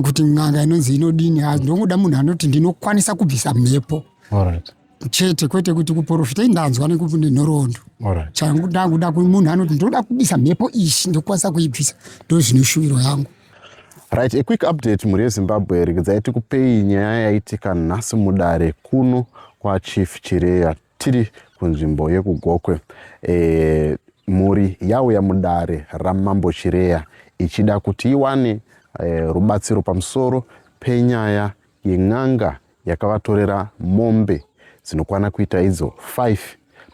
Kuti n'anga inonzi inodini, ndongoda munhu anoti ndinokwanisa kubvisa mhepo chete, kwete kuti kuprofita. Indanzwa nenhoroondo changu, ndakuda munhu anoti ndinoda kubvisa mhepo ishi, ndokwanisa kuibvisa. Ndo zvine shuviro yangu. Right, a quick update, mhuri yeZimbabwe. Regedzai tikupei nyaya yaitika nhasi mudare kuno kwaChief Chireya. Tiri kunzvimbo yekuGokwe. Mhuri yauya mudare raMambo Chireya ichida kuti iwane rubatsiro pamusoro penyaya yen'anga yakavatorera mombe dzinokwana kuita idzo 5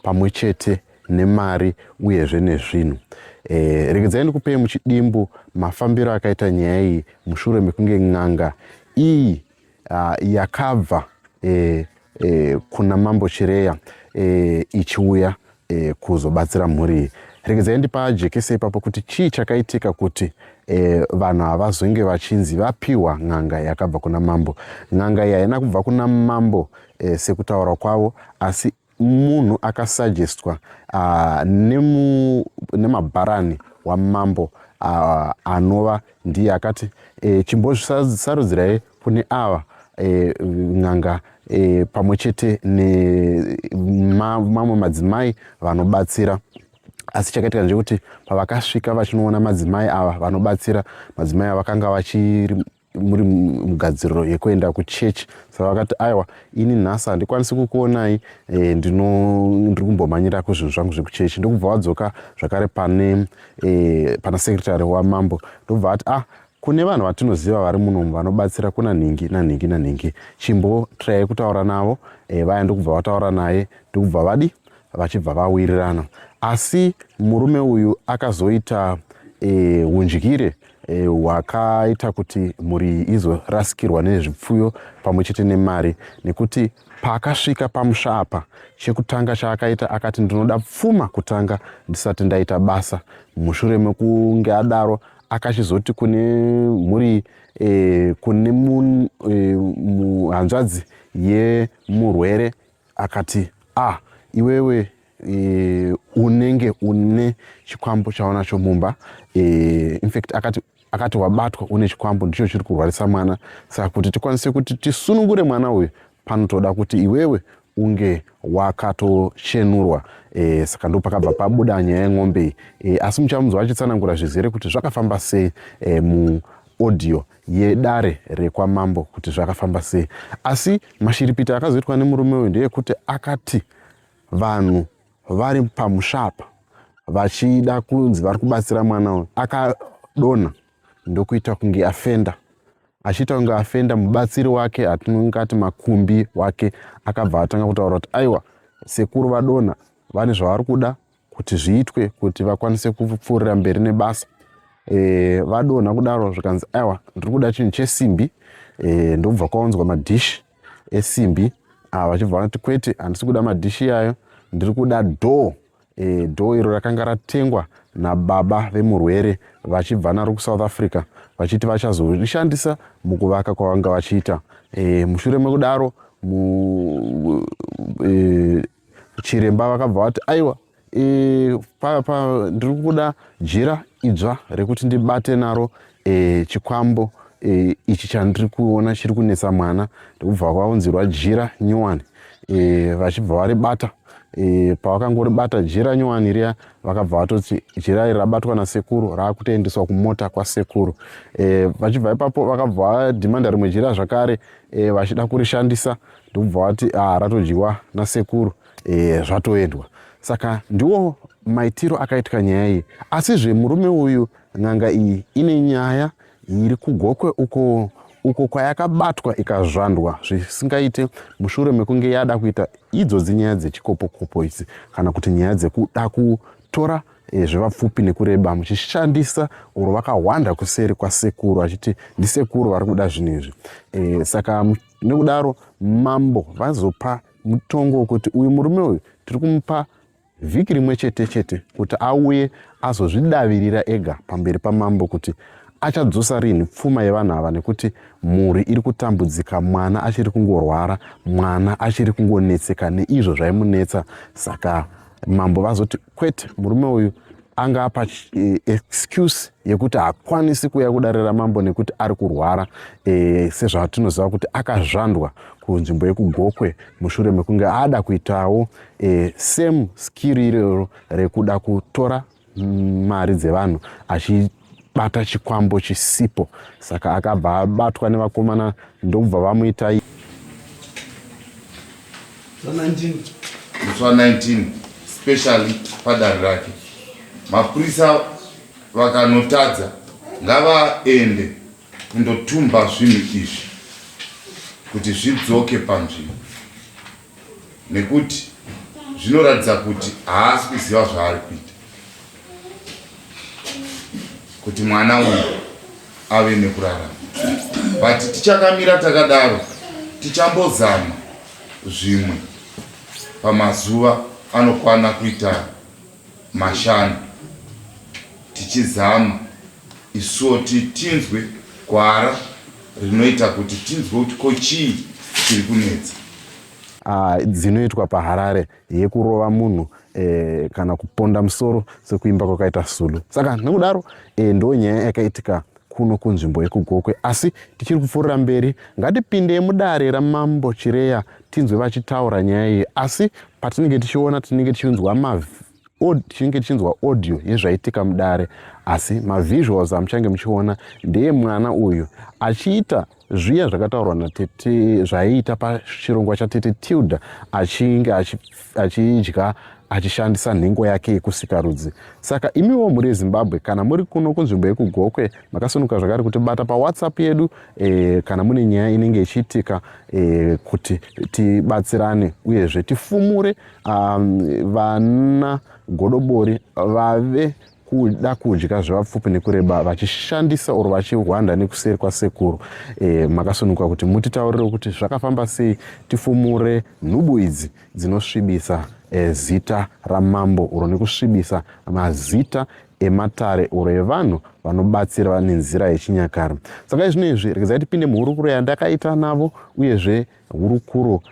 pamwe chete nemari uyezve nezvinhu. Regedzai ndikupei muchidimbu mafambiro akaita nyaya iyi mushure mekunge n'anga iyi yakabva kuna Mambo Chireya ichiuya kuzobatsira mhuri iyi. Regedzai ndipajekese ipapo kuti chii chakaitika kuti vanhu havazonge vachinzi vapiwa n'anga yakabva kuna mambo. N'anga iyi haina kubva kuna mambo sekutaura kwavo, asi munhu akasuggestwa nemabharani wamambo anova ndiye akati chimbozvisarudzirai kune ava n'anga pamwe chete nemamwe madzimai vanobatsira. Asi chakaitika ndechekuti pavakasvika vachinoona madzimai ava vanobatsira, madzimai ava vakanga vachiri muri mugadziriro yekuenda kuchechi, saka vakati, "Aiwa, ini nhasi handikwanisi kukuonai, ndiri kumbomhanyira kuzvinhu zvangu zvekuchechi." Ndokubva vadzoka zvakare pane pana secretary wamambo, ndokubva vati, "Ah, kune vanhu vatinoziva vari munomu vanobatsira kuna nhingi nanhingi nanhingi, chimbotirai kutaura navo." Vaya ndokubva vataura naye, ndokubva vadi vachibva vawirirana. Asi murume uyu akazoita undyire hwakaita kuti mhuri iyi izorasikirwa nezvipfuyo pamwe chete nemari, nekuti paakasvika pamusha apa, chekutanga chaakaita akati, "Ndinoda pfuma kutanga ndisati ndaita basa." Mushure mekunge adaro, akachizoti kune mhuri kune hanzvadzi yemurwere, akati, "Ah, iwewe unenge une chikwambo chaunacho mumba." In fact akati, "Wabatwa une chikwambo, ndicho chiri kurwarisa mwana. Saka kuti tikwanise kuti tisunungure mwana uyu, panotoda kuti iwewe unge wakatochenurwa." Saka ndo pakabva pabuda nyaya yen'ombe iyi. Asi muchamunzwa achitsanangura zvizere kuti zvakafamba sei muaudio yedare rekwamambo, kuti zvakafamba sei. Asi mashiripiti akazoitwa nemurume uyu ndeyekuti akati vanhu vari pamusha apa vachida kunzi vari kubatsira mwana uyu, akadonha ndokuita kunge afenda. Achiita kunge afenda, mubatsiri wake, atinongati makumbi wake, akabva atanga kutaura kuti, "Aiwa, sekuru vadonha, vane zvavari kuda kuti zviitwe kuti vakwanise kupfuurira mberi nebasa." Vadonha kudaro, zvikanzi, "Aiwa, ndiri kuda chinhu chesimbi." Ndobva kwaunzwa madhishi esimbi. Vachibva vati, "Kwete, handisi kuda madhishi iyayo, ndiri kuda door." Door iro rakanga ratengwa nababa vemurwere vachibva naro kuSouth Africa, vachiti vachazorishandisa mukuvaka kwavanga vachiita. Mushure mekudaro chiremba vakabva vati, "Aiwa, ndiri kuda jira idzva rekuti ndibate naro chikwambo ichi chandiri kuona chiri kunetsa mwana." Ndikubva kwaunzirwa jira nyowani, vachibva varibata. Pavakangoribata jira nyowani riya, vakabva vatoti jira iri rabatwa nasekuru, raakutoendeswa kumota kwasekuru. Vachibva ipapo, vakabva vadhimanda rimwe jira zvakare vachida kurishandisa, ndikubva vati, "Ah, ratodyiwa nasekuru, zvatoendwa." Saka ndiwo maitiro akaitika nyaya iyi. Asizve murume uyu, n'anga iyi ine nyaya iri kuGokwe uko, uko kwayakabatwa ikazvandwa zvisingaite mushure mekunge yada kuita idzodzi nyaya dzechikopokopo idzi, kana kuti nyaya dzekuda kutora zvevapfupi nekureba, muchishandisa uro vakahwanda kuseri kwasekuru, achiti ndisekuru vari kuda zvinhu izvi. Saka nekudaro mambo vazopa mutongo wekuti uyu murume uyu tiri kumupa vhiki rimwe chete chete kuti auye azozvidavirira ega pamberi pamambo kuti achadzosa rinhi pfuma yevanhu ava, nekuti mhuri iri kutambudzika, mwana achiri kungorwara, mwana achiri kungonetseka neizvo zvaimunetsa. Saka mambo vazoti kwete, murume uyu anga apa e, excuse yekuti haakwanisi kuuya kudare ramambo nekuti ari kurwara e, sezvatinoziva kuti akazvandwa kunzvimbo yekuGokwe mushure mekunge ada kuitawo e, same skill iroro rekuda kutora mari dzevanhu achibata chikwambo chisipo. Saka akabva abatwa nevakomana ndokubva vamuita musi wa 19 specially padare rake. Mapurisa vakanotadza ngavaende kundotumba zvinhu izvi kuti zvidzoke panzvimbo nekuti zvinoratidza kuti haasi kuziva zvaari kuita kuti mwana uyu ave nekurarama. But tichakamira takadaro, tichambozama zvimwe pamazuva anokwana kuita mashanu tichizama isuwo tinzwe gwara rinoita kuti tinzwe kuti ko chii chiri kunetsa. Dzinoitwa paHarare yekurova munhu e, kana kuponda musoro sekuimba kwakaita Sulu. Saka nekudaro e, ndo nyaya yakaitika kuno kunzvimbo yekuGokwe. Asi tichiri kupfuurira mberi, ngatipindei mudare raMambo Chireya tinzwe vachitaura nyaya iyi. Asi patinenge tichiona, tinenge tichinzwa tinenge tichinzwa audio yezvaitika mudare, asi mavisuals amuchange muchiona ndeyemwana uyu achiita zviya zvakataurwa natete zvaiita pachirongwa chatete Tilda, achinge achidya achishandisa nhengo yake yekusikarudzi. Saka imiwo mhuri yeZimbabwe, kana muri kuno kunzvimbo yekuGokwe, makasunuka zvakare kutibata paWhatsApp yedu e, kana mune nyaya inenge ichiitika e, kuti tibatsirane uyezve tifumure vana godobori vave kuda kudya zvevapfupi nekureba vachishandisa or vachihwanda nekuseri kwasekuru. E, makasunuka kuti mutitaurire kuti zvakafamba sei, tifumure nhubu idzi dzinosvibisa e, zita ramambo uro nekusvibisa mazita ematare uro evanhu vanobatsira nenzira yechinyakare. Saka izvino izvi regedzai tipinde muhurukuro yandakaita navo, uyezve hurukuro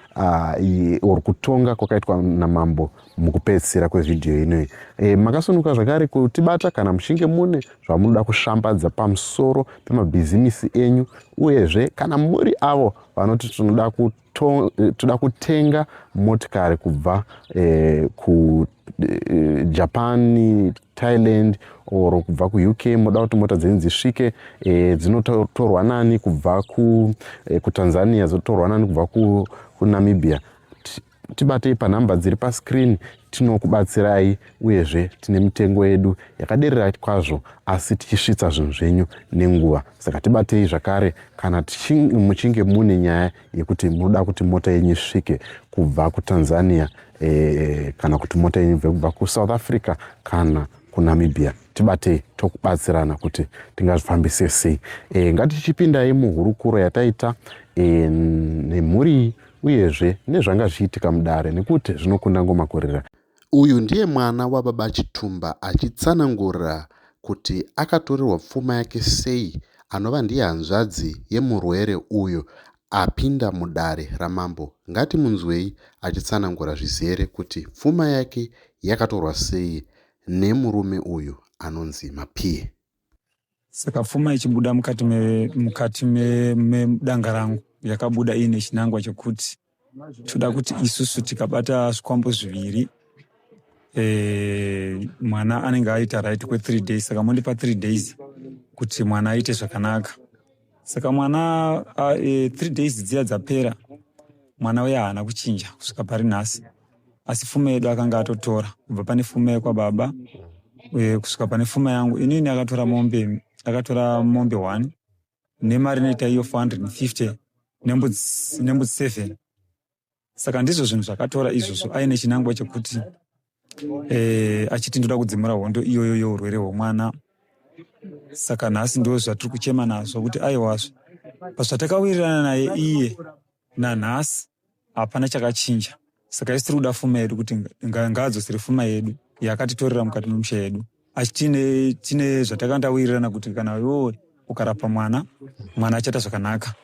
or kutonga kwakaitwa namambo mukupedzisira kwevhidhiyo inoyi. E, makasunuka zvakare kutibata kana muchinge mune zvamunoda kushambadza pamusoro pemabhizimisi enyu, uyezve kana muri avo vanoti tinoda toda kutenga motikari kubva eh, ku eh, Japan, Thailand or kubva kuUK, moda kuti mota dzenyu dzisvike eh, dzinotorwa nani kubva ku, eh, kuTanzania, dzotorwa nani kubva kuNamibia, tibatei panhamba dziri pascreen, tinokubatsirai. Uyezve tine mitengo yedu yakaderera kwazvo, asi tichisvitsa zvinhu zvenyu nenguva. Saka tibatei zvakare kana muchinge mune nyaya yekuti munoda kuti mota yenyu isvike kubva kuTanzania e, kana kuti mota yenyu ibve kubva kuSouth Africa kana kuNamibia. Tibatei tokubatsirana kuti tingazvifambise sei. E, ngatichipindai muhurukuro yataita e, nemhuri uyezve nezvanga zvichiitika mudare, nekuti zvinokunda ngoma kurira. Uyu ndiye mwana wababa Chitumba achitsanangura kuti akatorerwa pfuma yake sei, anova ndiye hanzvadzi yemurwere uyo apinda mudare ramambo. Ngatimunzwei achitsanangura zvizere kuti pfuma yake yakatorwa sei nemurume uyu anonzi Mapiye. Saka pfuma ichibuda mukati mukati medanga rangu yakabuda iine chinangwa chekuti toda kuti isusu tikabata zvikwambo zviviri e, mwana anenge aita right kwe3 days, saka mondipa 3 days kuti mwana aite zvakanaka. Saka mwana e, 3 days dziya dzapera, mwana uya haana kuchinja kusvika pari nhasi, asi pfuma yedu akanga atotora kubva pane pfuma yekwababa e, kusvika pane pfuma yangu inini. Akatora mombe, akatora mombe 1 nemari inoita iyo 450 nembudzi 7. Saka ndizvo zvinhu zvakatora izvozvo aine chinangwa chekuti e, achiti ndoda kudzimura hondo iyoyo yeurwere hwemwana. Saka nhasi ndo zvatiri kuchema nazvo kuti aiwazve pazvatakawirirana naye iye nanhasi hapana chakachinja. Saka isi tiri kuda fuma yedu, kuti ngaadzosere fuma yedu yakatitorera mukati memusha yedu, asi tine zvatakandawirirana kuti kana iwewe ukarapa mwana, mwana achaita zvakanaka.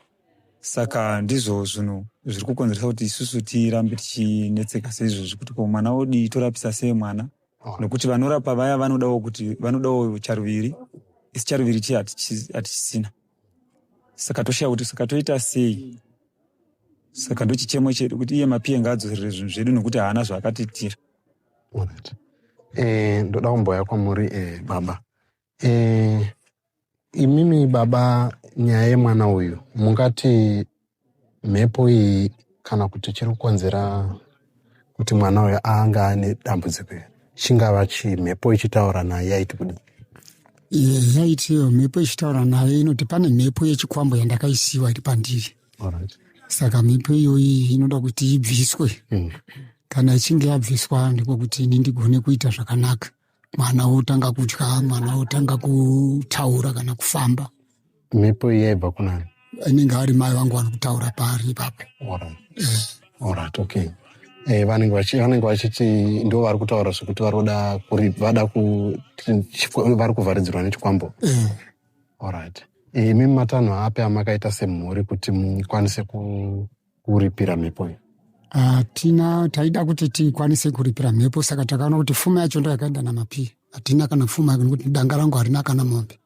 Saka ndizvo zvinhu zviri kukonzeresa kuti isusu tirambe tichinetseka seizvozvi kuti ko mwana wodii, torapisa sei mwana. Nokuti vanorapa vaya vanodawo kuti vanodawo charuviri, isi charuviri chiya hatichisina. Saka toshaya kuti saka toita sei. Saka ndochichemo chedu kuti iye Mapiye ngaadzorere zvinhu zvedu nokuti haana zvaakatiitira. Alright. Ndoda kumbouya kwamuri baba. Imimi baba, nyaya yemwana uyu, mungati mhepo iyi kana kuti chiri kukonzera kuti mwana uyu anga ane dambudziko iri chingava chii? Mhepo ichitaura naye yaiti kudii? Yaitiyo mhepo ichitaura naye inoti pane mhepo yechikwambo yandakaisiwa iri pandiri. Saka mhepo iyoyi inoda kuti ibviswe. Kana ichinge yabviswa, ndiko kuti ini ndigone kuita zvakanaka, mwana wotanga kudya, mwana wotanga kutaura kana kufamba. Mhepo iyi yaibva kunani? Inenge ari mai vangu vari kutaura paari ipapo. Alright, okay. Vanenge vachiti ndo vari kutaura zvekuti vari kuda vada vari kuvharidzirwa nechikwambo. Alright. Imimi matanho api amakaita semhuri kuti mukwanise kuripira mhepo iyi? Hatina. Taida kuti tikwanise kuripira mhepo, saka takaona kuti pfuma yacho ndo yakaenda naMapiye. Hatina kana pfuma, nekuti danga rangu harina kana mombe.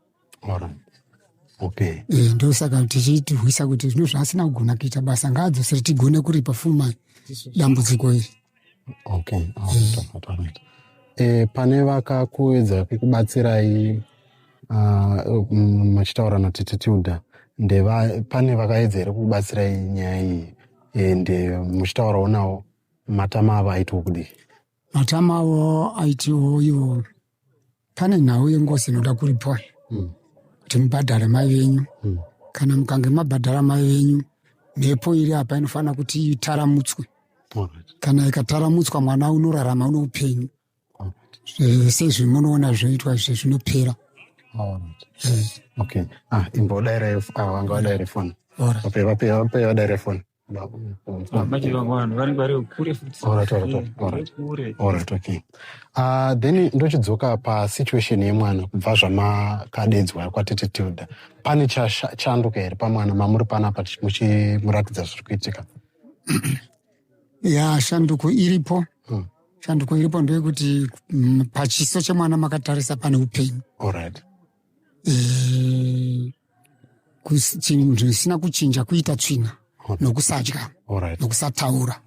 Alright. Okay. Ndosaka tichitirwisa kuti zvino zvaasina kugona kuita basa, ngaadzosere tigone kuripa pfuma dambudziko iri. Okay. Alright. Pane vakakuedza kukubatsirai machitaura natete Tilda, ndeva pane vakaedza here kukubatsirai nyaya iyi? Ende muchitaurawo nawo, matama avo aitiwo kudii? Matama avo aitiwo ivo pane nhau yengozi inoda kuripwa kuti mubhadhare mai venyu. Kana mukange mabhadhara mai venyu, mhepo iri apa inofanira kuti itaramutswe. Kana ikataramutswa, mwana unorarama, une upenyu. Sezvimunoona zvoitwa izvi zvinopera. Okay. Ah, imbodairai, ah, vanga vadaire foni. Vape, vape, vape vadaire foni. Manje vamwe vanhu vanenge vari kure futi. Alright. Kure. Alright, okay. Then ndochidzoka pasituation yemwana. Kubva zvamakadedzwa kwatete Tilda, pane chanduka here pamwana mamuri panapa muchimuratidza zviri kuitika? Ya, shanduko iripo. Shanduko iripo ndeyekuti pachiso chemwana makatarisa pane upenyu. Chinhu zvisina kuchinja kuita tsvina nokusadya nokusataura.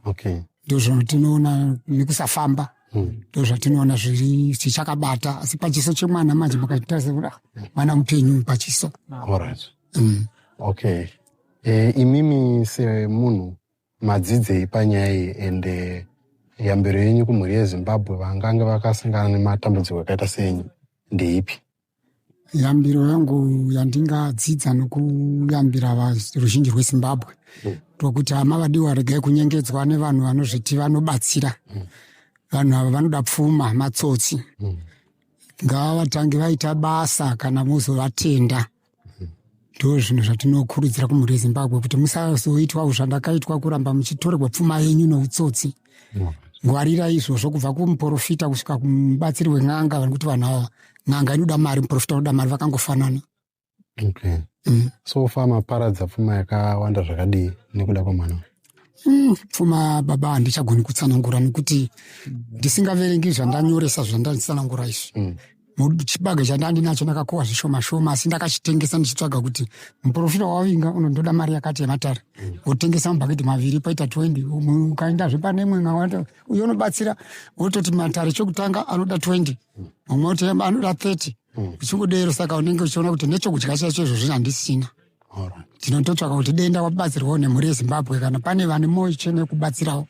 Ndo zvatinoona, nekusafamba. Ndo zvatinoona zviri zvichakabata, asi pachiso chemwana manje makatarisa kuti, ah, mwana mupenyu pachiso. Okay. Imimi semunhu madzidzei panyaya iyi, ende yambiro yenyu kumhuri yeZimbabwe vangange vakasangana nematambudziko akaita seenyu ndeipi? Yambiro yangu yandingadzidza nokuyambira ruzhinji rweZimbabwe ndokuti, hama vadiwa, regai kunyengedzwa nevanhu vanozviti vanobatsira. Vanhu ava vanoda pfuma, matsotsi. Ngavatange vaita basa kana mozovatenda. Ndo zvinhu zvatinokurudzira kumhuri yeZimbabwe, kuti musazoitwa zvandakaitwa, kuramba muchitorerwa pfuma yenyu noutsotsi. Ngwarira izvozvo, kubva kumuprofita kusvika kumubatsiri wen'anga, nekuti vanhu ava, n'anga inoda mari, muprofita unoda mari, vakangofanana. Okay. So far maparadza pfuma yakawanda zvakadii nekuda kwemwana? Pfuma baba handichagoni kutsanangura, nekuti ndisingaverengi zvandanyoresa, zvandatsanangura izvi. Chibage chandandinacho ndakakohwa zvishoma shoma, asi ndakachitengesa ndichitsvaga kuti muprofita wavinga unondoda mari yakati yematare. Wotengesa mabhaketi maviri, paita 20. Umwe ukaendazve pane imwe ngawanda, uyo unobatsira wototi matare chokutanga anoda 20, mumwe woti anoda 30, uchingodero. Saka unenge uchiona kuti nechokudya chacho izvozvi handisina. Tinototsvaka kuti denda wabatsirwawo nemhuri yeZimbabwe, kana pane vane mwoyo chene kubatsirawo,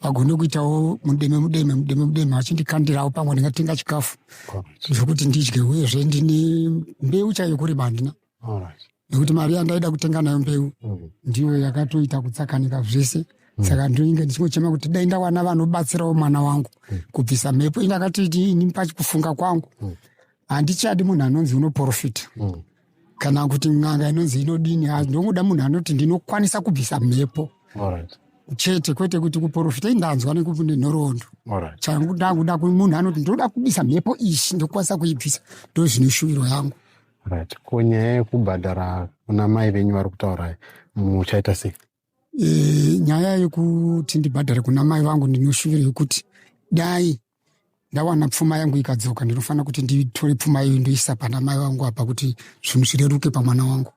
vagone kuitawo mudeme mudeme mudeme mudeme vachindikandirawo, pamwe ndingatenga chikafu zvekuti ndidye. Uyezve ndine mbeu chaiyo kurima handina, nekuti mari yandaida kutenga nayo mbeu ndiyo yakatoita kutsakanika zvese. Saka ndinenge ndichingochema kuti dai ndawana vanobatsirawo mwana wangu kubvisa mhepo. Indakati ini pachikufunga kwangu handichadi munhu anonzi unoprofita kana kuti n'anga inonzi inodini. Ndongoda munhu anoti ndinokwanisa kubvisa mhepo chete, kwete kuti kuprofita. Indanzwa nenhoroondo. Changu ndakuda munhu anoti ndoda kubvisa mhepo ishi, ndokwanisa kuibvisa. Ndo zvine shuviro yangu. Right. Ko nyaya yekubhadhara kuna mai venyu vari kutaura, muchaita sei? Nyaya yekuti ndibhadhare kuna mai vangu, ndinoshuviro yekuti dai Ndawana pfuma yangu ikadzoka, ndinofanira kuti nditore pfuma iyoyo ndoisa pana mai vangu apa kuti zvinhu zvireruke pamwana wangu.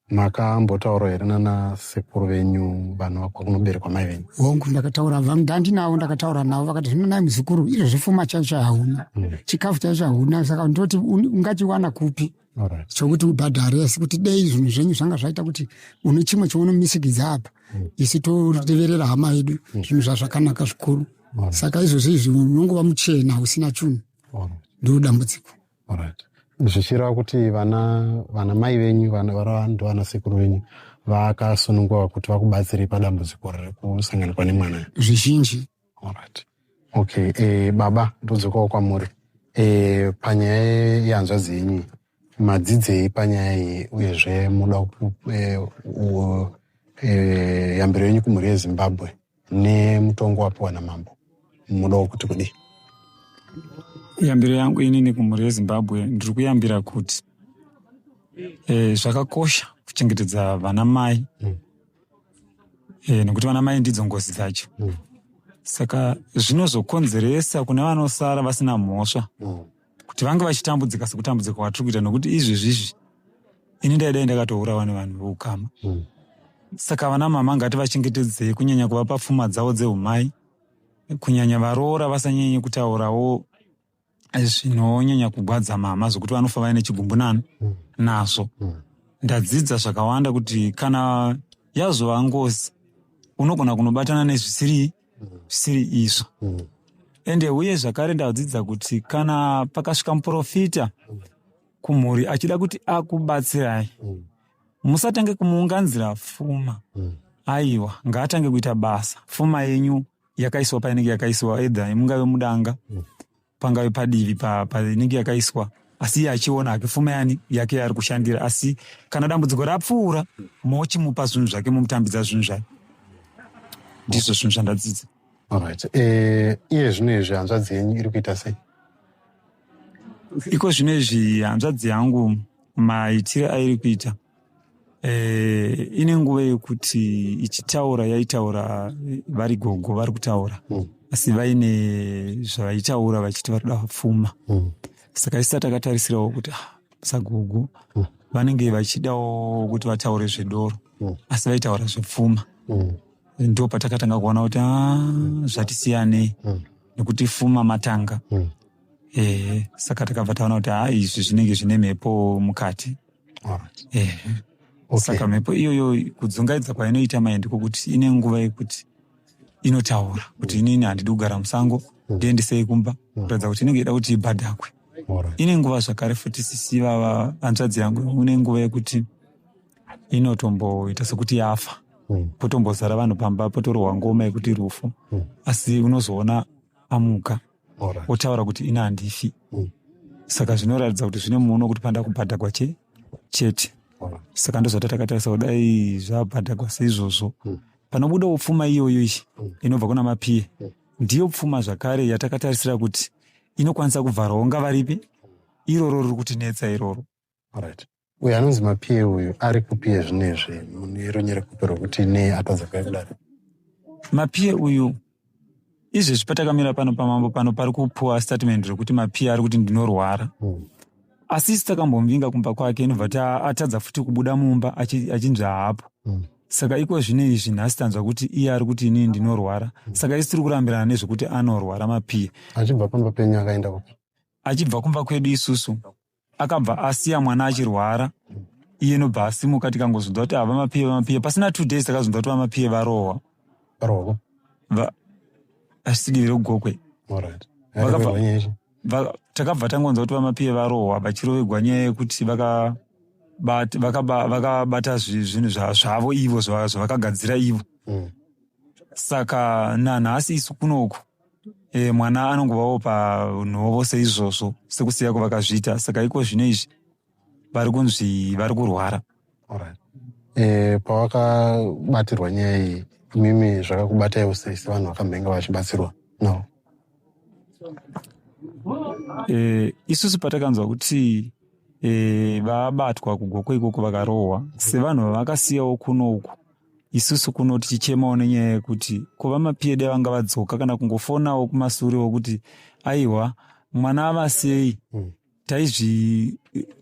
Makambotaura here nana sekuru venyu vanhu kwakunoberekwa mai venyu? Hongu, ndakataura, ndandinavo, ndakataura navo vakati zvino nai muzukuru, izvozvo pfuma chaicho hauna, chikafu chaicho hauna, saka ndoti ungachiwana kupi chokuti ubhadhare? Asi kuti dei zvinhu zvenyu zvanga zvaita kuti une chimwe chaunomisikidza apa, isu toteverera hama yedu, zvinhu zvazvakanaka zvikuru. Saka izvozvo izvi unongova muchena usina chunhu, ndo dambudziko. Zvichireva kuti vana vana mai venyu, vana ndo vana sekuru venyu vakasunungurwa kuti vakubatsirei padambudziko riri kusanganikwa nemwana? Zvizhinji. Alright. Okay, baba, ndodzokawo kwamuri. Panyaya yehanzvadzi yenyu, madzidzei panyaya iyi? Uyezve muda yambiro yenyu kumhuri yeZimbabwe nemutongo wapiwa namambo, mudawo kuti kudii? Yambiro yangu inini kumhuri yeZimbabwe, ndiri kuyambira kuti zvakakosha kuchengetedza vana mai, nekuti vana mai ndidzo ngozi dzacho. Saka zvinozokonzeresa kune vanosara vasina mhosva kuti vange vachitambudzika sekutambudzika kwatiri kuita, nekuti izvezvizvi ini ndaidai ndakatourawa nevanhu veukama. Saka vana mama ngativachengetedzei, kunyanya kuvapa pfuma dzavo dzeumai, kunyanya varoora vasanyanye kutaurawo zvinonyanya kugwadza mama zvokuti vanofa vaine chigumbunano nazvo. Ndadzidza zvakawanda kuti kana yazova ngozi unogona kunobatana nezvisiri zvisiri izvo. Ende uye zvakare ndadzidza kuti kana pakasvika muprofita kumhuri achida kuti akubatsirai, musatange kumuunganzira pfuma. Aiwa, ngaatange kuita basa. Pfuma yenyu yakaiswa painenge yakaiswa, either mungave mudanga, pangave padivi painenge yakaiswa, asi iye achiona hake pfuma yani yake yaari kushandira. Asi kana dambudziko rapfuura, mochimupa zvinhu zvake, mumutambidza zvinhu zvake. Ndizvo zvinhu zvandadzidza. Alright. Iye zvino izvi hanzvadzi yenyu iri kuita sei? Iko zvino izvi hanzvadzi yangu maitire airi kuita, ine nguva yekuti ichitaura, yaitaura vari gogo vari kutaura, asi vaine zvavaitaura vachiti vari kuda pfuma. Saka isi takatarisirawo kuti ah, sagogo vanenge vachidawo kuti vataure zvedoro, asi vaitaura zvepfuma. Ndo patakatanga kuona kuti ah, zvatisiyanei, nekuti fuma matanga. Saka takabva taona kuti ha, izvi zvinenge zvine mhepo mukati. Saka mhepo iyoyo kudzungaidza kwainoita mai ndikokuti ine nguva yekuti inotaura kuti inini handidi kugara musango, ndiendesei kumba, kuratidza kuti inenge ida kuti ibhadhakwe. Ine nguva zvakare futi sisi vava hanzvadzi yangu une nguva yekuti inotomboita sekuti yafa, potombozara vanhu pamba, potorohwa ngoma yekuti rufu, asi unozoona amuka, otaura kuti ina handifi. Saka zvinoratidza kuti zvine muono kuti panda kubhadhagwa chete. Saka ndozvatakatarisa kudai zvabhadhagwa seizvozvo, panobudawo pfuma iyoyo iyi inobva kuna Mapiye. Ndiyo pfuma zvakare yatakatarisira kuti inokwanisa kuvharawo ngavaripi iroro riri kutinetsa iroro. Alright. Uyu anonzi Mapiye uyu ari kupi zvinezvi? Mune runyerekupe rwekuti nei atadza kuuya kudare? Mapiye uyu izvezvi patakamira pano pamambo pano pari kupuwa statement rekuti Mapiye ari kuti ndinorwara. Asi isu takambomuvinga kumba kwake, inobva atadza futi kubuda mumba achinzi haapo. Saka iko zvino izvi nhasi tanzwa kuti iye ari kuti inini ndinorwara. Saka isu tiri kurambirana nezvekuti anorwara Mapiye. Achibva pamba penyu akaenda kupi? Achibva kumba kwedu isusu akabva asiya mwana achirwara, iye nobva asimuka. Tikangozonzwa kuti vaMapiye, vaMapiye, pasina 2 days takazonzwa kuti vaMapiye varohwa. Rohwa? Asi divi reGokwe. Alright. Vakabva- Nyaya ichi. Takabva tangonzwa kuti vaMapiye varohwa, vachirovegwa nyaya yekuti vakabata zvinhu zvavo ivo zvavakagadzira ivo. Saka nanhasi isu kunoku mwana anongovawo panhovo seizvozvo, sekusiya kwavakazviita. Saka iko zvino izvi vari kunzi vari kurwara. Alright. Pawakabatirwa nyaya iyi imimi, zvakakubataiwo sei sevanhu vakamhenga vachibatsirwa no? Isusu patakanzwa kuti vabatwa kuGokwe ikoko vakarohwa, sevanhu vavakasiyawo kunoku. Isusu kuno tichichemawo nenyaya yekuti ko vaMapiye dai vanga vadzoka kana kungofonawo kumasurewo kuti aiwa mwana ava sei.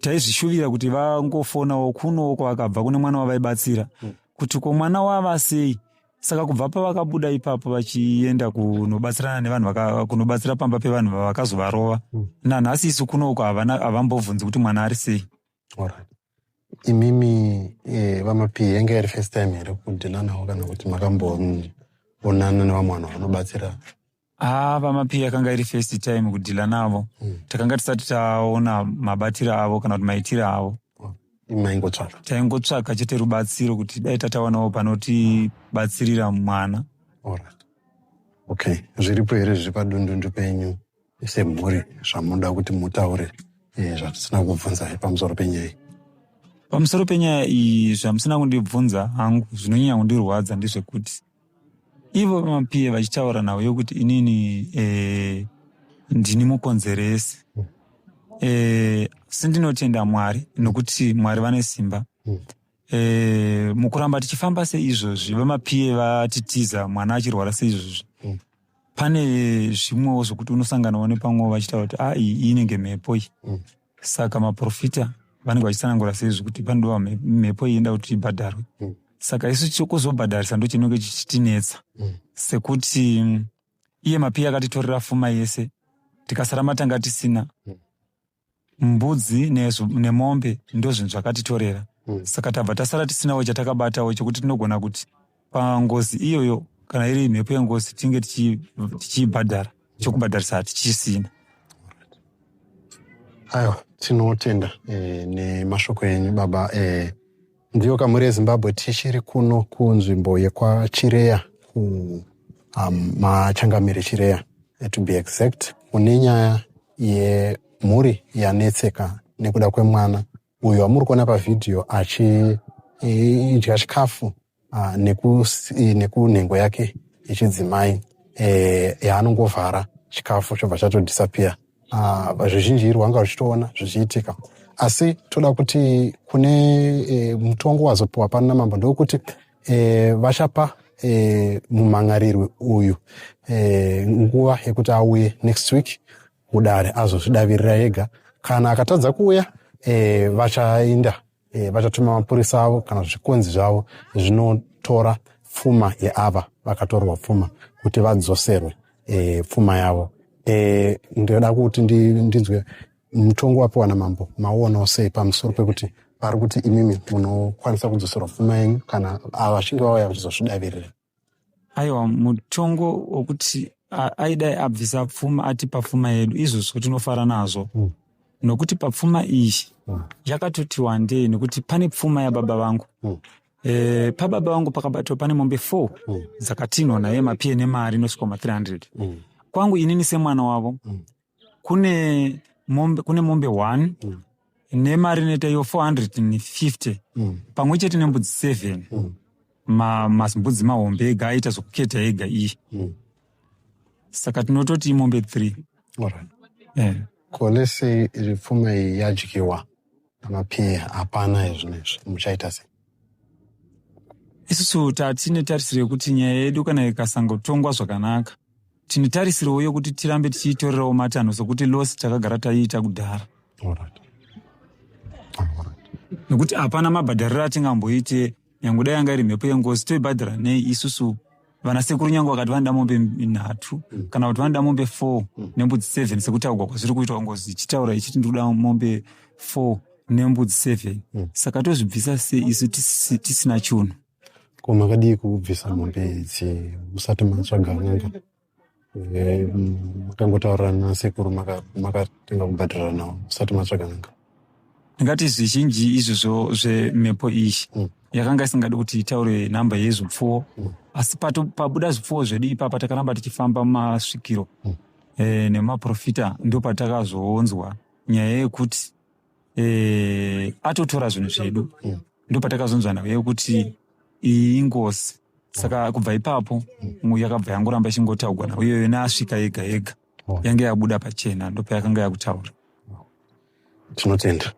Taizvishuvira kuti vangofonawo kunowo kwavakabva kune mwana wavaibatsira kuti ko mwana wava sei. Saka kubva pavakabuda ipapo vachienda kunobatsirana nevanhu, kunobatsira pamba pevanhu vakazovarova, nanhasi isu kunoko havambobvunzi kuti mwana ari sei. Alright. Imimi vaMapiye, yange iri first time here kudhila navo kana kuti makamboonana nevamwe vanhu vanobatsira? Haa, vaMapiye yakanga iri first time kudhila navo. Takanga tisati taona mabatiro avo kana kuti maitiro avo. Maingotsvaka? Taingotsvaka chete rubatsiro kuti dai tatawanawo panotibatsirira mwana. Alright. Okay, zviripo here zviri padundundu penyu semhuri zvamunoda kuti mutaure zvatisina kubvunzai pamusoro penyaya iyi? Pamusoro penyaya iyi, zvamusina kundibvunza hangu zvinonyanya kundirwadza ndezvekuti ivo vaMapiye vachitaura nhau yokuti inini ndini mukonzeresi, asi ndinotenda Mwari nokuti Mwari vane simba. Mukuramba tichifamba seizvozvi, vaMapiye vatitiza mwana achirwara seizvozvi, pane zvimwewo zvokuti unosanganawo nepamwewo vachitaura kuti a iyi inenge mhepo iyi. Saka maprofita vanenge vachitsanangura seizvo kuti panodiwa mhepo iyi inoda kuti ibhadharwe. Saka isu chokuzobhadharisa ndo chinenge chichitinetsa, sekuti iye Mapiye akatitorera fuma yese, tikasara matanga tisina. Mbudzi nemombe ndo zvinhu zvakatitorera. Saka tabva tasara tisinawo chatakabatawo chokuti tinogona kuti pangozi iyoyo, kana iri mhepo yengozi, tinge tichiibhadhara. Chokubhadharisa hatichisina. Aiwa, tinotenda nemashoko enyu, baba. Ndiyo kamuri yeZimbabwe, tichiri kuno kunzvimbo yekwaChireya, kuMachangamire, Chireya to be exact, kune nyaya yemhuri yanetseka nekuda kwemwana uyo wamuri kuona pavhidhiyo achidya chikafu nekunhengo yake yechidzimai yaanongovhara, chikafu chobva chatodisappear. Zvizhinji iri wanga uchitoona zvichiitika, asi toda kuti kune mutongo wazopiwa pano namambo ndokuti vachapa mumhan'arirwi uyu nguva yekuti auye next week kudare azozvidavirira ega. Kana akatadza kuuya, vachaenda vachatuma mapurisa avo kana zvikonzi zvavo zvinotora pfuma yeava vakatorwa pfuma kuti vadzoserwe pfuma yavo. Ndinoda kuti ndinzwe mutongo wapiwa namambo, mauonawo sei pamusoro pekuti pari kuti imimi munokwanisa kudzoserwa pfuma yenyu kana ava vachinge vauya vachizozvidavirira? Aiwa, mutongo wokuti aidai abvisa pfuma, atipa pfuma yedu, izvozvo tinofara nazvo, nokuti papfuma iyi yakatoti wandei, nekuti pane pfuma yababa vangu. Pababa vangu pakabatwa pane mombe 4 dzakatinhwa naye Mapiye nemari inosvika ma300. Kwangu inini semwana wavo, kune mombe 1 nemari inoita iyo 450, pamwe chete nembudzi 7, mazimbudzi mahombe ega aita zvokuketa ega iyi. Saka tinototi imombe 3. Alright. Ko let's say pfuma iyi yadyiwa namapiye, hapana izvinezvi, muchaita sei? Isusu tatine tarisiro yekuti nyaya yedu kana ikasangotongwa zvakanaka, tine tarisirowo yekuti tirambe tichiitorerawo matanho, sokuti loss takagara taiita kudhara, nekuti hapana mabhadhariro atingamboite. Nyange dai yanga iri mhepo yengozi, toibhadhara nei isusu vana sekuru? Nyange vakati vanoda mombe nhatu kana kuti vanoda mombe 4 nembudzi 7, sekutaurwa kwazviri kuitwa, ngozi ichitaura ichiti ndikuda mombe 4 nembudzi 7, saka tozvibvisa sei isu tisina chunhu? Ko makadii kubvisa mombe idzi musati matsvaga n'anga? Makangotaurirana nasekuru, makatenga kubhadharana navo musati matsvaga n'anga? Ndingati zvizhinji izvozvo zvemhepo iyi yakanga isingadi kuti itaure nhamba yezvipfuwo, asi pabuda zvipfuwo zvedu ipapa, takaramba tichifamba mumasvikiro nemaprofita, ndo patakazoonzwa nyaya yekuti atotora zvinhu zvedu. Ndo patakazonzwa nhau yekuti iyi ingozi. Saka kubva ipapo yakabva yangoramba ichingotaurwa nhau iyoyo, neasvika yega yega yange yabuda pachena, ndo payakanga yakutaura. Tinotenda.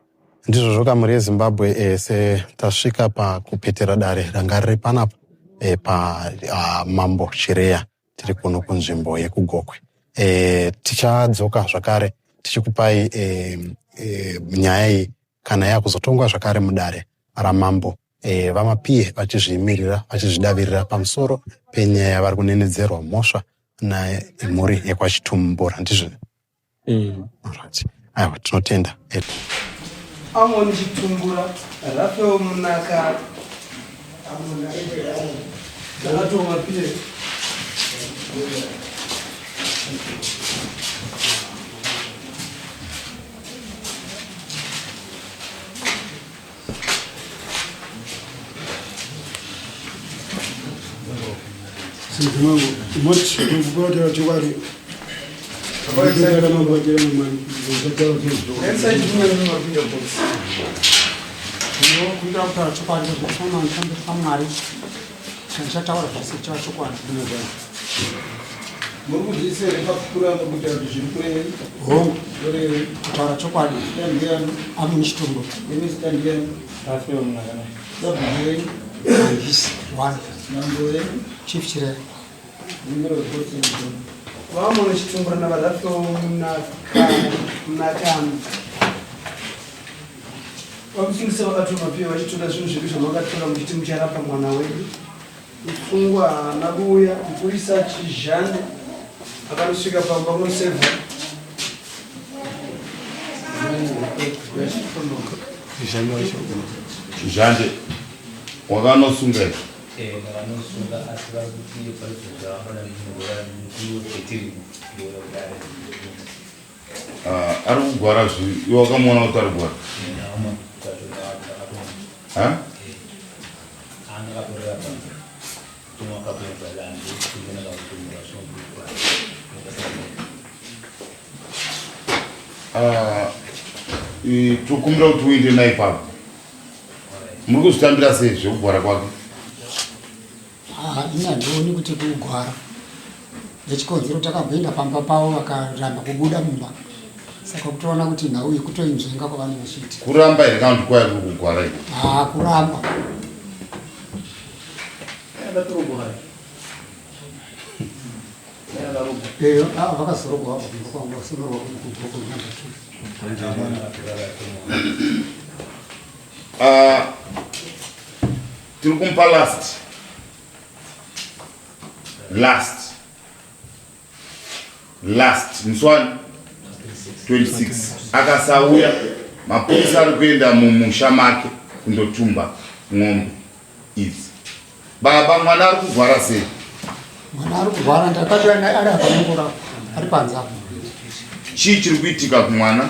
Ndizvozvo, kamuri yeZimbabwe, ese tasvika pakupetera dare ranga riri panapa. e, pamambo Chireya tiri kuno kunzvimbo yekuGokwe. E, tichadzoka zvakare tichikupai e, e, nyaya iyi kana yakuzotongwa zvakare mudare ramambo e, VaMapiye vachizvimirira vachizvidavirira pamusoro penyaya yavari kunenedzerwa mhosva nemhuri yekwaChitumbura ndizvo Eh. Alright. Aiwa tinotenda. Eh. Amon Chitumbura, Raphael Munaka, Ndakatoma pie. Chataura zvese chava chokwadi. Muri kuzviisa here pakukura nokuita kuti zviri kurevei? Hongu. Kurevei? Kutaura chokwadi. Zita ndiyani? Amini Chitumbo. Imi zita ndiyani? Rafael Munakana. Sabhuku wenyu? Handisi. One. Mambo wenyu? Chief Chireya. Numero reports and Vamwe Chitumbura naVaRafael Munakana. Vakusungisa vakatuma piyo vachitora zvinhu zvedu zvamakatora muchiti mucharapa mwana wedu. Musungwa haana kuuya, mupurisa Chizhande akanosvika pamba kunosevha. Chizhande wakanosunga here? Eh, ndakanosunga asi vari kuti pari Ah, ari kugwara zvi iwe wakamuona kuti ari kugwara Ha? Ah, tokumbira kuti uende naye ipapo muri kuzvitambira sei zvekugwara kwake Ah, ini handioni kuti kugwara nechikonzero takamboenda pamba pavo vakaramba kubuda mumba saka kutoona kuti nhau iyi kutoinzvenga kwavanenge vachiita kuramba here kana kuti kwaya kuri kugwara iko haa kuramba Eh, ah, vakazorogwa vabva kumba kwangu vasonorwa kugoko number two Ah, tiri kumupa last last last musi wani 26 akasauya mapurisa ari kuenda mumusha make kundotumba ng'ombe idzi baba mwana ari kugwara sei mwana ari kurwara ndakati ari apa nongorapa ari panze apa chii chiri kuitika kumwana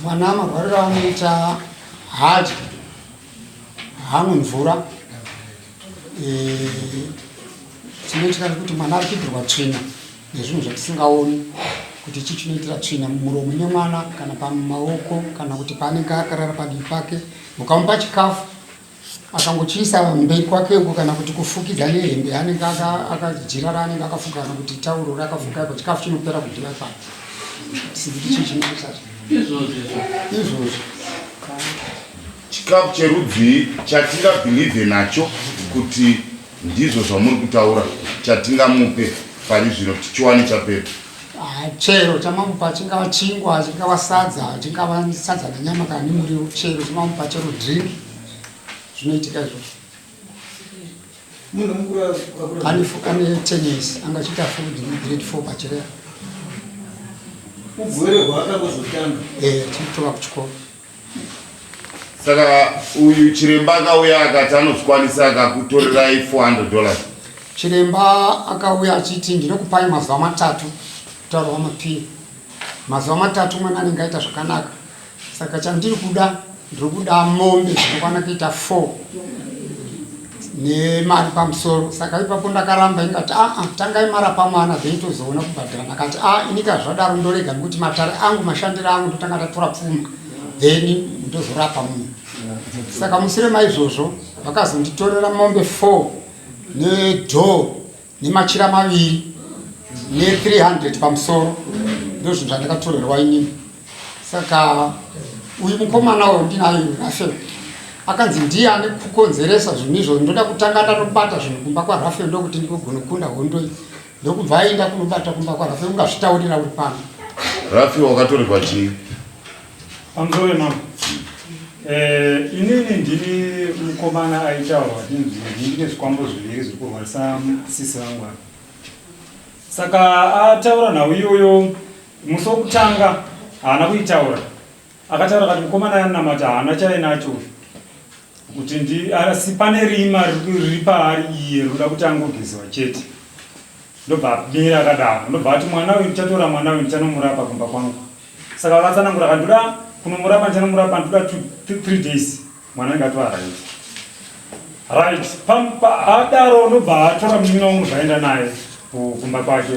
mwana marwariro anoita haadyi haamwe mvura eh, chinoitika ndekuti mwana ari kuitirwa tsvina nezvinhu zvatisingaoni kuti chii chinoitira tsvina mumuromo memwana kana pamaoko kana kuti paanenge akarara padivi pake ukamupa chikafu akangochiisa mberi kwake uko kana kuti kufukidza nehembe yaanenge akajira raanenge akafuka kana kuti tauro rakafuka iko chikafu chinopera kudyiwa ipapo sikuti chii chinoita izvozvo Chikafu cherudzii chatingabhilivhe nacho kuti ndizvo zvamuri kutaura chatingamupe pari zvino kuti tichiwane chapera? Ah, chero chamamupa chingava chingwa chingava sadza chingava sadza nenyama kana nemuriwo chero chamamupa chero drink zvinoitika izvozvo Munhu mukuru akura. Ane ane 10 years anga achiita food grade 4 pachireya. Ugwere hwaakangozotanga. Eh, tichitova kuchikoro. Saka uyu chiremba akauya akati anozvikwanisa akakutorerai 400 dollars. Chiremba akauya achiti ndinokupai mazuva matatu kutaura wamapiri. Mazuva matatu mwana anenge aita zvakanaka. Saka chandiri kuda ndiri kuda mombe dzinokwana kuita 4 nemari pamusoro. Saka ipapo ndakaramba ingati aa ah, tangai marapa mwana then tozoona kubhadharana. Akati a ah, inika zvadaro ndorega nekuti matare angu mashandiro angu ndotanga ndatora pfuma then ndozorapa munhu. Saka mushure maizvozvo vakazonditorera mombe 4 nedhoo nemachira maviri ne300 pamusoro ndozvinhu zvandakatorerwa inini saka uyu mukomana uyu ndinayo rafael Akanzi ndiye ane kukonzeresa zvinhu izvozvo, ndoda kutanga ndanobata zvinhu kumba kwaRafael ndokuti ndikugona hondo iyi. Ndokubva aenda kunobata kumba kwaRafael, ungazvitaurira uri pano. Rafael wakatorerwa chii? Pamusoro wemambo. Eh, inini ndini mukomana aitaurwa achinzi ndine zvikwambo zviviri zviri kurwarisa sisi vangu ava. Saka ataura nhau iyoyo musi wokutanga haana kuitaura. Akataura akati mukomana anonamata haana chainacho uyu. Kuti ndi asi pane rima riri paari iye rinoda kuti angogezewa chete. Ndobva amira akadaro. Ndobva ati mwana uyu ndichatora mwana uyu ndichanomurapa kumba kwangu. Saka vakatsanangura akati ndoda kunomurapa ndichanomurapa ndoda 3 days. Mwana anenge atova right. Right. Pam, pa, adaro ndobva atora munin'ina wangu zvaenda naye kumba kwake.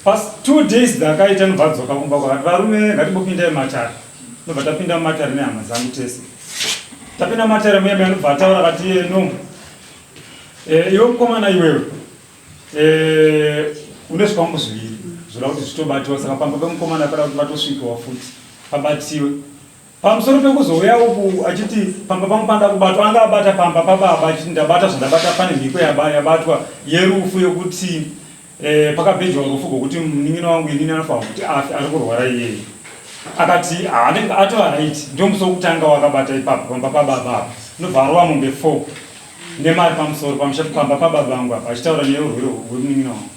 Past 2 days dzakaita ndobva adzoka kumba kwake. Varume ngatimbopindai matare. Ndobva tapinda mumatare nehama dzangu tese. Tapinda mumatare muya muya ndobva ataura akati iye no. Eh, iwe mukomana iwewe. Eh, une zvikwambo zviviri zvoda kuti zvitobatiwa saka pamba pemukomana pada kuti vatosvikewa futi pabatiwe. Pamusoro pekuzouya uku achiti pamba pangu panoda kubatwa, anga abata pamba pababa achiti ndabata zvandabata, pane mhiko yabatwa yerufu yokuti eh, pakabhejwa rufu rwokuti munin'ina wangu inini anofanirwa kuti afe ari kurwara iyeye. Akati anenge atova right, ndiwo musi wokutanga wakabata ipapo pamba pababa apa, ndobva arova mombe 4 nemari pamusoro pamusha pamba pababa vangu apa achitaura nyaya yeurwere hwemunin'ina wangu.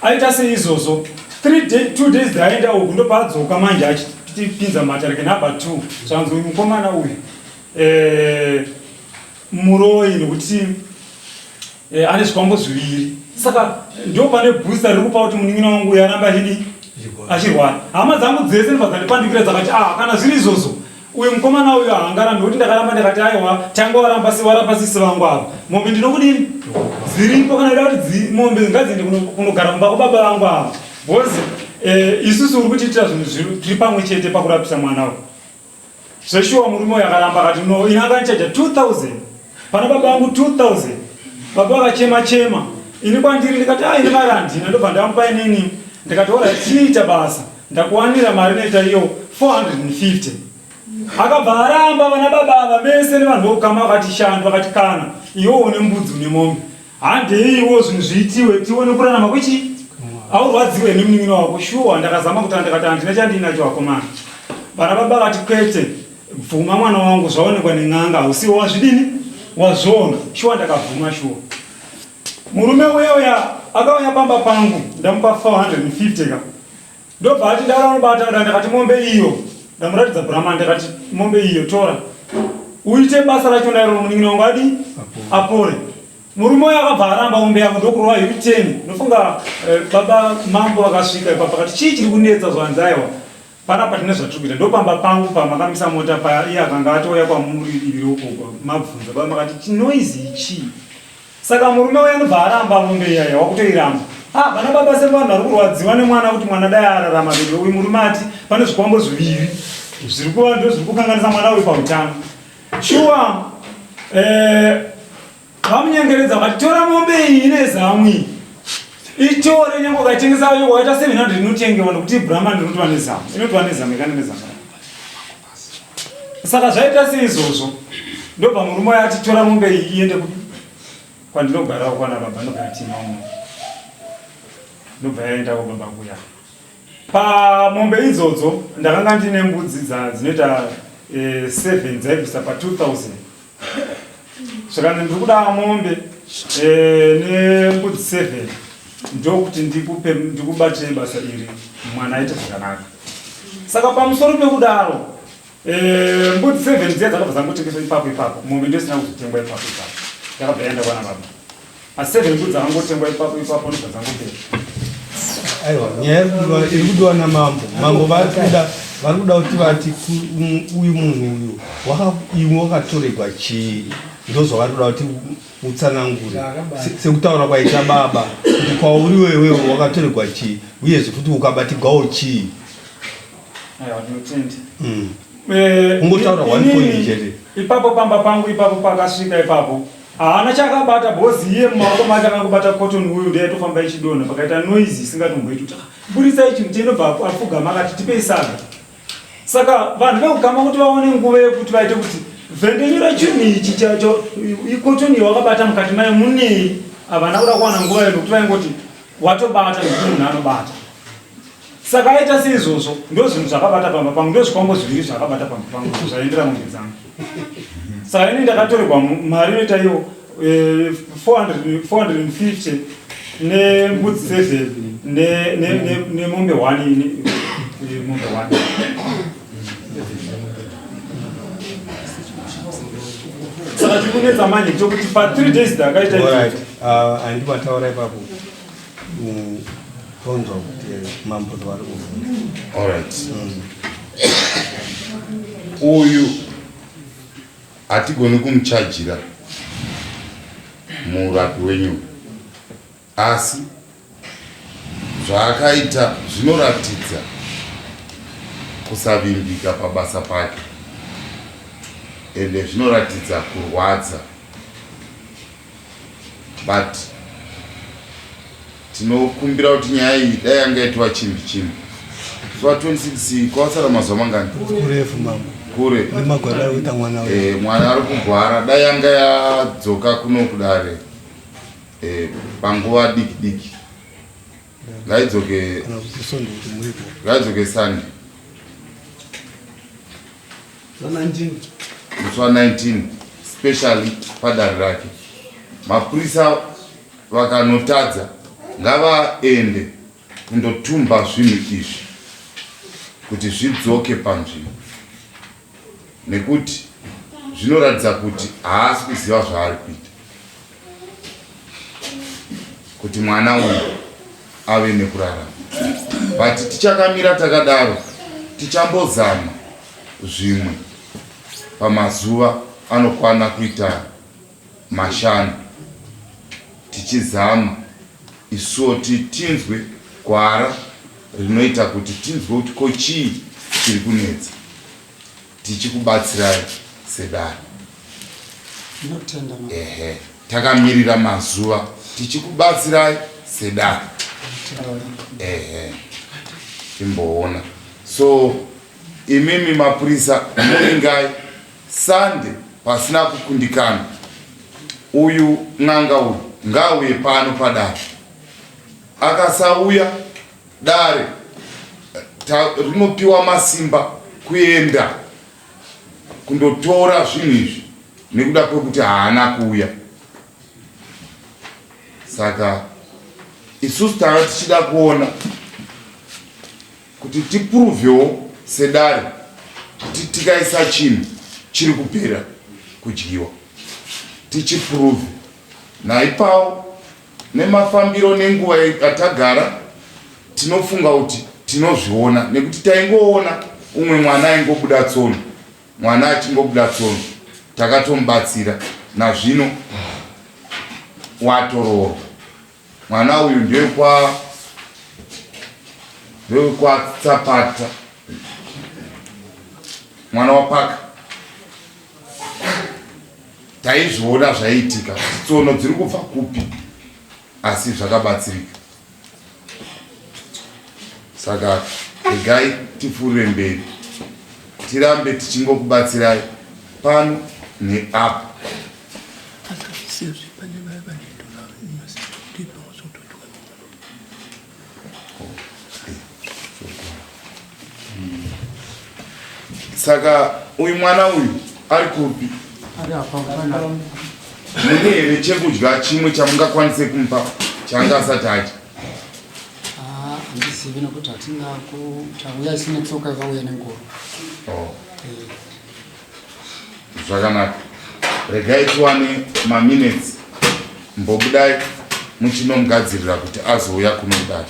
Aita seizvozvo 3 day, 2 days dzaenda uku ndopaadzoka manje achitipinza mumatare kenumber 2 zvanzi uyu mukomana uyu eh, muroyi nekuti eh, ane zvikwambo zviviri saka ndo pane booster riri kupa kuti munin'ina wangu uyu aramba achidii achirwara hama dzangu dzese ndobva dzandipandukira dzakati ah kana zviri izvozvo Uyu mukomana uyu haangarambi nekuti ndakaramba ndikati aiwa tanga waramba si warapa sisi vangu ava mombe ndinokudini dziripo kana ida kuti mombe ngadziende kunogara kumba kwababa vangu ava because eh, isusu uri kutiitira zvinhu tiri pamwe chete pakurapisa mwana uyu zveshuwa murume uyu akaramba akati no ini akandichaja 2000 pana baba vangu 2000 baba vakachema chema ini kwandiri ndikati a ah, ini mari handina ndobva ndamupa inini ndikati ora tiita basa Ndakuwanira mari inoita iyo 450. Akabva aramba vana baba ava vese nevanhu vokukama vakati shanu vakati kana iwe une mbudzi une mombe handeiwo zvinhu zviitiwe tione kurarama kwechi aurwadziwe nemunin'ina wako shuwa ndakazama kuti ndikati handina chandiinacho vakomana vana baba vati kwete bvuma mwana wangu zvaonekwa nen'anga hausiwo wazvidini wazviona shuwa ndakabvuma shuwa Murume uya uya akauya pamba pangu ndamupa 450 ka ndobva ati ndara unobata kuda ndakati mombe iyo ndamuratidza brahman ndakati mombe iyo tora uite basa racho nairo munin'ina wangu adi apore murume uyo akabva aramba mombe yako ndokurova u10 ndofunga eh, baba mambo akasvika ipapa akati chii chiri kunetsa zvanzi aiwa panapa tine zvatiri kuita ndopamba pangu pamakamisa mota paya iye akanga atouya kwamuri iri ukoko mabvunza baba makati chinoizi ichii Saka murume uya anobva aramba mombe iya iya wakutoiramba. Ah vana baba sevanhu vari kurwadziwa nemwana kuti mwana dai ararama vedu uyu murume ati pane zvikwambo zviviri zviri kuva ndo zviri kukanganisa mwana uyu pautano. Shuwa eh vamunyengeredza vakati tora mombe iyi ine zamu iyi. Itore nyange ukaitengesa iyo waita 700 inotengewa nekuti Brahman inotova nezamu. Inotova nezamu ikane nezamu. Saka zvaita seizvozvo ndobva murume uya ati tora mombe iyi iende kupi kwandinogarawo kwana baba ndobva yatima umo ndobva yaenda kwababa kuya pamombe idzodzo ndakanga ndine mbudzi dzinoita eh, 7 dzaibvisa pa 2000 zvakanzi ndiri kuda mombe eh, nembudzi 7 ndokuti ndikupe ndikubatire basa iri mwana aite zvakanaka saka pamusoro pekudaro eh, mbudzi 7 dziya dzakabva dzangotengeswa ipapo ipapo mombe ndio isina kuzotengwa ipapo ipapo yakabva yaenda kwana baba Asi seven mbudzi dzakangotengwa ipapo ipapo ndobva dzangopera. Aiwa, nyaya iri kudiwa namambo. Mambo vari kuda vari kuda kuti vati uyu munhu uyu iwe wakatoregwa chii ndozvavari kuda kuti utsanangure sekutaura kwaita baba kuti kwauri wewewe wakatoregwa chii uyezve futi ukabatigwawo chii. Aiwa, ndinotenda. Eh, Kungotaura one point chete. Ipapo pamba pangu ipapo pakasvika ipapo haana chakabata because iye mumaoko make akangobata cotton wool ndiye aitofamba ichidonha pakaita noise isingatomboiti kuti ah, buritsai chinhu chenobva apfugama akati tipei sadza saka vanhu vekugama kuti vaone nguva yekuti vaite kuti Vhendenyura chinhu ichi chacho ikotoni wakabata mukati mayo munei havana kuda kuwana nguva iyo nokuti vaingoti watobata nekuti munhu anobata. Saka aita seizvozvo ndozvinhu zvakabata pamba pangu ndozvikwambo zviviri zvakabata pamba pangu zvaendera mombe dzangu. Saka ini ndakatorerwa mari inoita iyo 450 eh, nembudzi 7 nemombe 1 mombe 1. Saka tiri kunetsa manje chokuti pa 3 days ndakaita izvozvo. Handi mataura ipapo. Tonzwa kuti mambo vari kuvhuna. Alright. Uyu hatigoni kumuchajira murapi wenyu asi zvaakaita zvinoratidza kusavimbika pabasa pake ende zvinoratidza kurwadza but tinokumbira kuti nyaya iyi dai yanga yaitwa chimbi chimbi zuva 26 kwasara mazuva mangani kurefu mambo kure nemagwara ari kuita mwana eh, mwana ari kugwara dai yanga yadzoka kuno kudare eh, panguva diki diki ngaidzoke ngaidzoke sunday musi wa 19 specially padare rake mapurisa vakanotadza ngavaende kundotumba zvinhu izvi kuti zvidzoke panzvimbo nekuti zvinoratidza kuti haasi kuziva zvaari kuita kuti mwana uyu ave nekurarama but tichakamira takadaro tichambozama zvimwe pamazuva anokwana kuita mashanu tichizama isuwo tinzwe gwara rinoita kuti tinzwe kuti ko chii chiri kunetsa tichikubatsirai sedare. Ndinotenda mama. Ehe, takamirira mazuva tichikubatsirai sedare. Ehe, timboona. So imimi mapurisa muringai Sunday pasina kukundikana. Uyu n'anga uyu ngaauye pano padare. Akasauya dare rinopiwa masimba kuenda kundotora zvinhu izvi nekuda kwekuti haana kuuya saka isusu tanga tichida kuona kuti tipuruvewo sedare kuti tikaisa chinhu chiri kupera kudyiwa tichipuruve naipawo Nemafambiro nenguva yatagara tinofunga kuti tinozviona nekuti taingoona umwe mwana aingobuda tsono mwana achingobuda tsono takatomubatsira nazvino watoroorwa mwana uyu ndewekwa ndewekwatsapata mwana wapaka Taizviona zvaiitika kuti tsono dziri kubva kupi asi zvakabatsirika. Saka regai tipfuurire mberi tirambe tichingokubatsirai pano neapo. Saka uyu mwana uyu ari kupi? Mune here chekudya chimwe chamungakwanise kumupa chaanga asati adya? Ah, handizivi nekuti hatina tauya isine tsoka yakauya nengoro. Oh. Eh. Zvakanaka, regai tiwane maminutes mbobudai muchinomugadzirira kuti azouya kuno kudai.